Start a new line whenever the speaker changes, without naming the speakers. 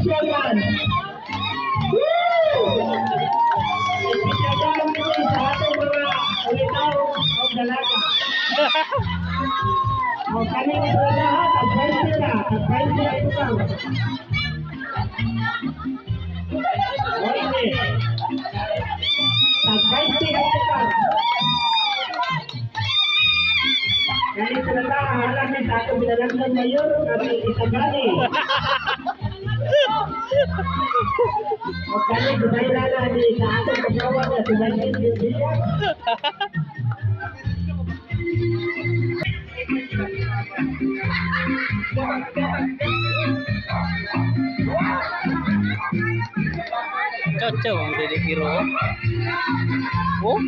Chairman. Woo! Espesyal ni sa atong mga ulitaw o dalaga. O kaning lahat, tag 20 na, tag 20 na ito kang. Okay. Tag 20 na ito kang. Kani sila ta, halang ni sa atong binalanggang mayor, kasi Isagani. O kani, gubay na ni sa atong kagawa na si Martin Villa.
Cocok ang dili kiro. Oh.